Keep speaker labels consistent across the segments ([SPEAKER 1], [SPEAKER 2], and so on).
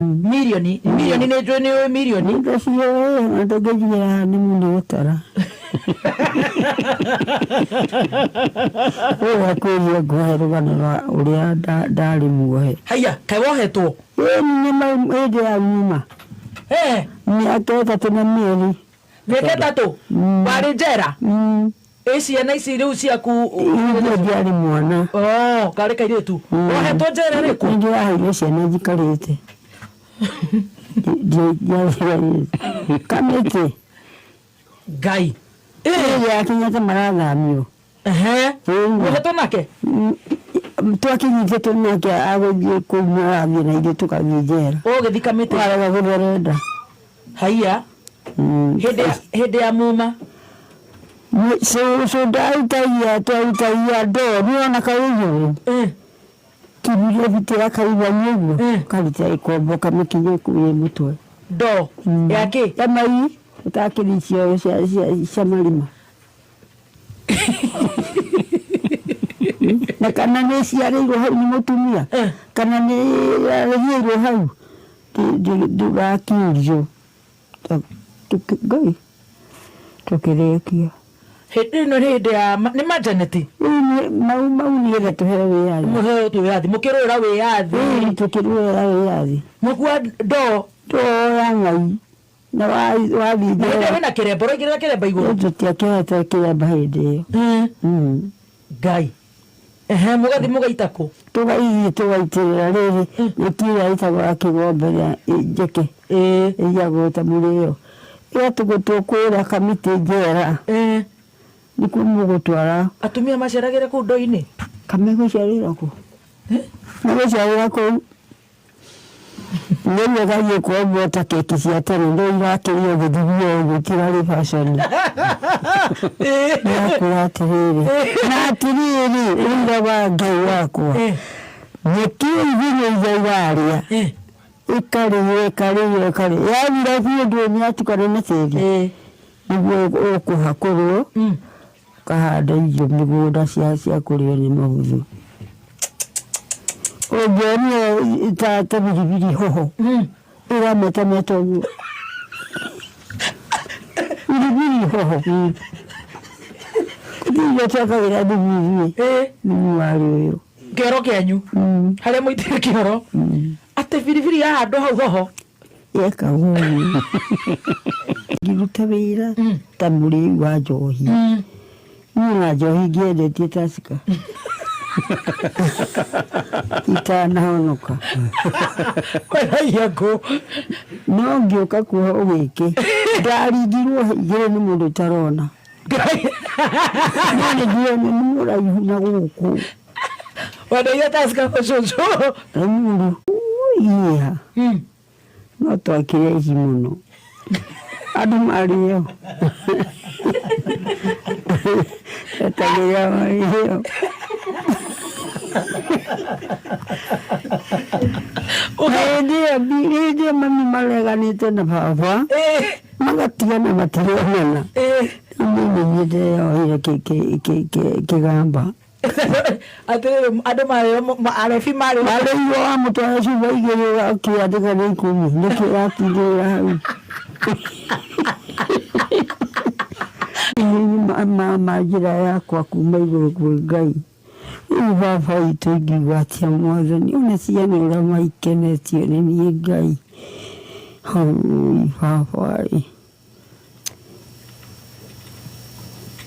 [SPEAKER 1] Mirioni mirioni nĩ njũĩ nĩ ũĩ mirioni.
[SPEAKER 2] Ndaciũĩ na ndũngĩnjigĩra nĩ mũno gũtara. Ũyũ akwĩria ngũhe rũgano rwa ũrĩa ndarĩ muohe.
[SPEAKER 1] Haiya, kaĩ wohetwo?
[SPEAKER 2] Ĩni nĩ hĩndĩ ya nyuma. Mĩaka 3 na mĩeri.
[SPEAKER 1] Mĩaka 3? Warĩ njera? Ĩ ciana ici rĩu ciaku?
[SPEAKER 2] Niĩ ndiarĩ mwana.
[SPEAKER 1] Oh, karĩ kairĩtu. Wohetwo njera ĩrĩkũ?
[SPEAKER 2] Nĩ ndĩraheirwo ciana njikarĩte. Ndiarĩ kamĩtĩ.
[SPEAKER 1] Ngai.
[SPEAKER 2] Ĩ ya Kenyatta marathamio.
[SPEAKER 1] Wohetwo nake?
[SPEAKER 2] Twakinyitĩtwo nake agũthiĩ kũu marathiĩ na ithuĩ tũgathiĩ njera.
[SPEAKER 1] Ũgĩthiĩ kamĩtĩ?
[SPEAKER 2] Warega gũtherenda.
[SPEAKER 1] Haiya. Hĩndĩ ya muma.
[SPEAKER 2] Cũcũ ndarutagia, twarutagia ndoo, nĩ wona kaũiyũ? Kiumia gĩtĩra kaiganu ũguo, karuta ĩkombo kamĩkinye kũu mũtwe.
[SPEAKER 1] Ndoo ya kĩ?
[SPEAKER 2] Ya mai, ũtakĩri icio cia marima. Na kana nĩ ciarĩirwo hau nĩ mũtumia, kana nĩ yarĩhĩirwo hau, ndũgakĩũrio. Ngai tũkĩrĩkia.
[SPEAKER 1] Hĩndĩ ĩno nĩ hĩndĩ ya nĩ majaneti.
[SPEAKER 2] Mau mau nĩgetha tũheo wĩyathi.
[SPEAKER 1] Mũheo wĩyathi, mũkĩrũĩra wĩyathi.
[SPEAKER 2] Tũkĩrũĩra wĩyathi.
[SPEAKER 1] Mũkua ndoo.
[SPEAKER 2] Ndoo ya ngai. Na wathiĩ
[SPEAKER 1] njera. Na hĩndĩ wĩna kĩremba, ũraigĩrĩra kĩremba igũrũ.
[SPEAKER 2] Tũtiakĩhete kĩremba hĩndĩ ĩyo.
[SPEAKER 1] Ngai. Ehe, mũgathiĩ mũgaita kũ?
[SPEAKER 2] Tũgathiĩ tũgaitĩrĩra rĩrĩ, nyeki ĩrĩa ĩtagwo ya kĩgombe ĩrĩa njeke. Ĩigagwo ta mũrĩo. Ĩgatũgũtwo kũrĩa kamĩtĩ njera. Nĩkuo mũgũtwara.
[SPEAKER 1] Atumia maceragĩra kũu ndoo-inĩ?
[SPEAKER 2] Kamegũcerera kũ? Megũcerera kũu. Rĩu ĩgathiĩ kwombwo ta keki cia tene no irakĩrio gĩthimi ũguo tirarĩ fashion. Ndĩrakwĩra atĩrĩrĩ, na atĩrĩrĩ, ũira wa Ngai wakwa, nyeki igunyũ iria irarĩa, ĩkarĩo ĩkarĩo ĩkarĩo, yathira biũ ndũĩ nĩ yatukana na tĩri, nĩguo ũkũhakũrwo ũkahanda irio mĩgũnda cia kũrĩo nĩ mahuthũ. Ũngĩonire ta biribiri hoho ĩrametameta ũguo, biribiri hoho gũtirĩ irio twekagĩra thumu ithuĩ, thumu warĩ ũyũ.
[SPEAKER 1] Kĩoro kĩanyu harĩa mũitire kĩoro atĩ biribiri yahandwo hau hoho
[SPEAKER 2] Yeka ũguo ngĩruta wĩra ta mũrĩu wa njohi. Niĩ na njohi ngĩendetie Tusker itanahonoka.
[SPEAKER 1] Wendagia ngũ.
[SPEAKER 2] No ngĩũka kuohwo gĩkĩ ndaringirwo igĩrĩ nĩ mũndũ ũtarona. No nĩ ndĩrona nĩ mũraihu na gũkũ.
[SPEAKER 1] Wendagia Tusker kũ cũcũ?
[SPEAKER 2] Limuru. Iya. No twakire ici mũno. Andũ marĩo. Etagĩrĩra marĩo. Hĩndĩ ĩyo hĩndĩ ĩyo mami mareganĩte na baba magatigana matironana. Rĩu niĩ nĩ niĩ ndeyoeire kĩgamba.
[SPEAKER 1] Atĩrĩrĩ, andũ marĩo arebi marĩo.
[SPEAKER 2] Marĩirwo wamũtwara cuba igĩrĩ ũkĩandĩka nĩ ikũmi nĩkĩ ũratindĩrĩra hau? Ma njĩra yakwa kuma igũrũ kwĩ Ngai. Rĩu baba witũ ingiuga atĩa mwathani ona ciana ũrĩa maikenetio nĩ niĩ Ngai. Ũi baba ĩ.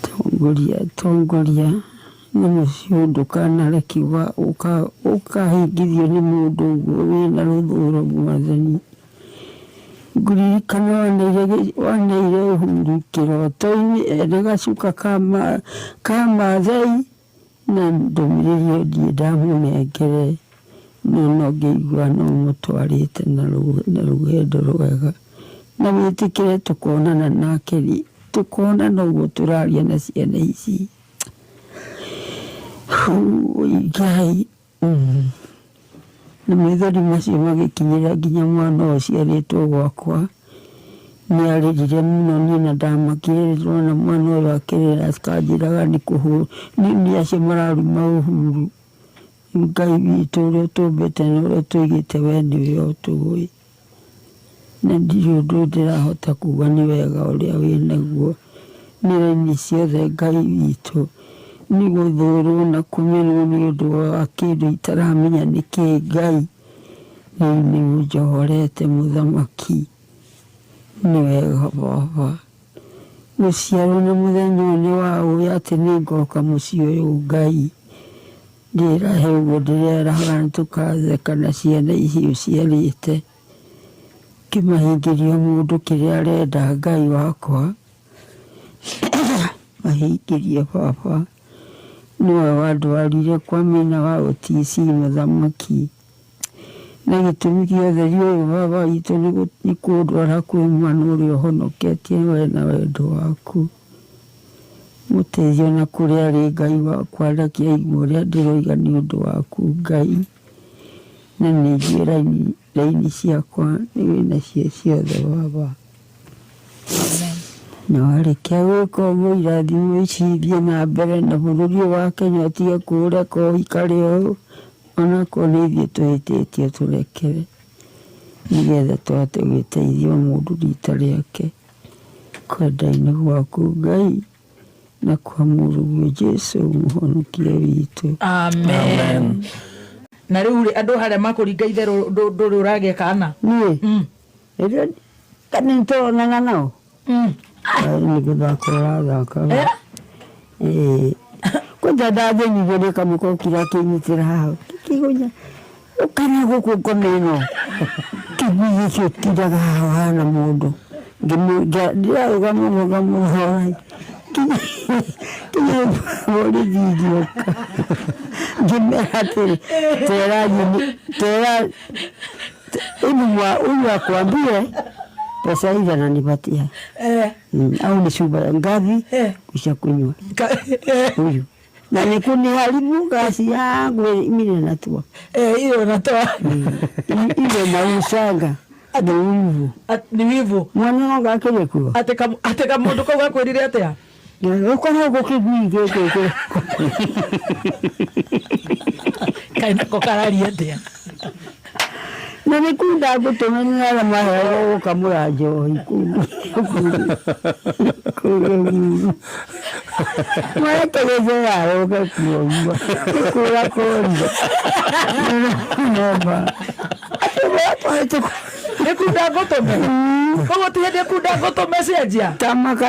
[SPEAKER 2] Tongoria tongoria nyamũ ũcio ndũkanareke ũkahĩngithio nĩ mũndũ ũguo wĩna rũthũro mwathani. Ngũririkana waneire Uhuru kĩroto-inĩ ena gacuka ka Maathai na ndũmĩrĩri ĩyo ndirĩ ndamũnengere no no ngĩigua no ũmũtwarĩte na rũgendo rwega na wĩtĩkĩre tũkonana nake rĩ, tũkonana ũguo tũraria na ciana ici. Ngai. Na maithori macio magĩkinyĩra nginya mwana ũyũ ũciarĩtwo gwakwa, nĩ arĩrire mũno niĩ na ndamakire rĩrĩa ndĩrona mwana ũyũ akĩrĩra akanjĩraga nĩ nĩ acio mararuma Uhuru. Ngai witũ ũrĩa ũtũmbĩte na ũrĩa ũtũigĩte we nĩwe ũtũĩ. Na ndirĩ ũndũ ndĩrahota kuga nĩ wega ũrĩa wĩnaguo. Nĩ raini ciothe Ngai witũ, nĩ gũthũrwo na kũmenwo nĩ ũndũ wa kĩndũ itaramenya nĩ kĩĩ Ngai. Rĩu nĩ ũnjohorete mũthamaki, nĩ wega baba. Gũciarwo na mũthenya ũyũ nĩ waũĩ atĩ nĩ ngoka mũciĩ ũyũ Ngai. Ndĩrahe ũguo ndĩreraga tũkatheka na ciana ici ũciarĩte. Kĩmahingĩrio mũndũ kĩrĩa arenda Ngai wakwa. Mahingĩrie baba. Nĩwe wandwarire kwa Maina wa OTC mũthamaki. Na gĩtũmi gĩa ũtheri ũyũ baba witũ nĩ kũndwara kwĩ mwana ũrĩa ũhonoketie we na wendo waku. Mũteithie ona kũrĩa arĩ Ngai wakwa, reke aigue ũrĩa ndĩroiga nĩ ũndũ waku Ngai. Na nĩ njũĩ raini ciakwa nĩ wĩnacio ciothe baba. Na warĩkia gwĩka ũguo irathimo ici ithiĩ na mbere na bũrũri ũyũ wa Kenya ũtige kũũreka ũikare ũũ, onakorwo nĩ ithuĩ tũhĩtĩtie tũrekere, nĩgetha tũhote gwĩteithia o mũndũ rita rĩake. Kwenda-inĩ gwaku Ngai na kwa mũrũguo Jesu mũhonokia witũ.
[SPEAKER 1] Amen. Na rĩu rĩ, andũ harĩa makũringa itherũ ndũrĩ ũragĩa kana?
[SPEAKER 2] Niĩ? Kana nĩtũronana nao? Nĩ gũthaka ũrathaka. Ĩĩ. Kwanja ndathĩnirwo nĩ kamũkokire akĩnyitĩra haha. Kĩgũnya. Ũkana gũkũ ngoma ĩno. Kĩgui gĩkĩ ũtindaga haha ũhana mũndũ. Ndĩrarũgama ũguo ngamũrora. Nginya borithi igĩũka. Ngĩmera atĩrĩ, tera tera huyu akwambie pesa hizi ananipatia. Au ni shuba ngapi kisha kunywa. Huyu. Na nĩ kuniharibu gasi yangu mimi natua.
[SPEAKER 1] Hiyo natoa.
[SPEAKER 2] Ile na usanga. Nĩ wivu.
[SPEAKER 1] Nĩ wivu.
[SPEAKER 2] Mwana wanga akĩrĩ kuo.
[SPEAKER 1] Atĩ kamũndũ kau gakwĩrire atĩa?
[SPEAKER 2] Ũkorwo gũkĩgui gĩkĩ.
[SPEAKER 1] Kaĩ nako kararia atĩa?
[SPEAKER 2] Na nĩ kunda ngũtũmĩra arĩa maheagwo gũkamũra njohi kũu Ruiru. Mwerekereire yaroge kuorua. Nĩ kũra korire. Nomba. Atĩ mwatwarĩte
[SPEAKER 1] Nĩ kunda ngũtũme. Koguo ti hĩndĩ kunda ngũtũme cenjia.
[SPEAKER 2] Tamaka.